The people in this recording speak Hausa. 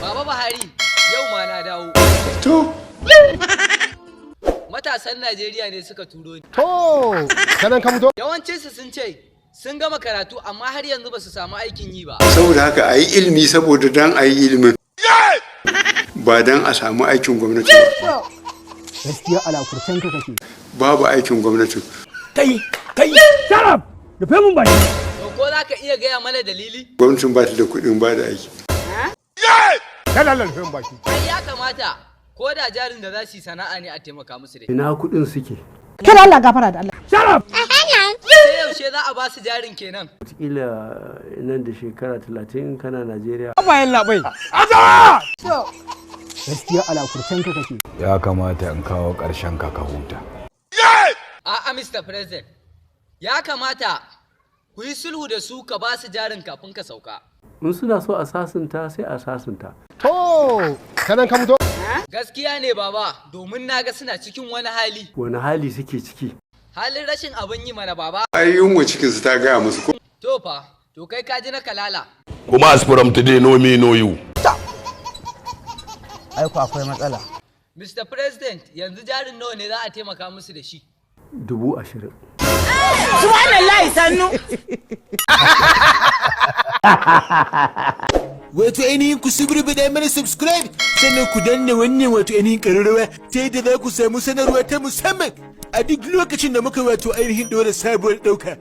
Baba Buhari, yau ma na dawo. To. Matasan Najeriya ne suka turo ni. To, sanan ka fito? Yawancinsu sun ce sun gama karatu amma har yanzu ba su samu aikin yi ba. Saboda haka a yi ilimi saboda dan a yi ilimin. Ba dan a samu aikin gwamnati ba. Gaskiya alakurcen ka kake. Babu aikin gwamnati. Kai, kai, shut up! Rufe mun baki. To, ko za ka iya gaya mana dalili? Gwamnatin ba ta da kuɗin ba da aiki. Kana lalfin baki. Ai ya kamata ko da jarin da za su yi sana'a ne a taimaka musu da. Ina kuɗin suke? Kira Allah, gafara da Allah. Shut up! Sai yaushe za a ba su jarin kenan? Wataƙila nan da shekara 30 kana Najeriya. Bayan labai. Gaskiya alakurcen ka kake. Ya kamata in kawo ƙarshen ka, ka huta. A'a, Mr. President. Ya kamata ku yi sulhu da su ka ba su jarin kafin ka sauka. In suna so a sasunta, sai a sasunta. To, sanan ka fito? Gaskiya ne, baba, domin na ga suna cikin wani hali. Wani hali suke ciki? Halin rashin abin yi mana, baba. Ai yunwa cikinsu ta gaya musu ko. To fa, to kai ka ji na kalala. Kuma as from today, no me, no you. Aiko akwai matsala. Mr. President, yanzu jarin nawa ne za a taimaka musu da shi? 20,000. Subhanallahi, sannu. Wato ainihin ku suburbuɗa mana subscribe, sannan ku danna wannan wato ainihin ƙararrawa ta yadda za ku samu sanarwa ta musamman a duk lokacin da muka wato ainihin ɗora sabuwar ɗauka.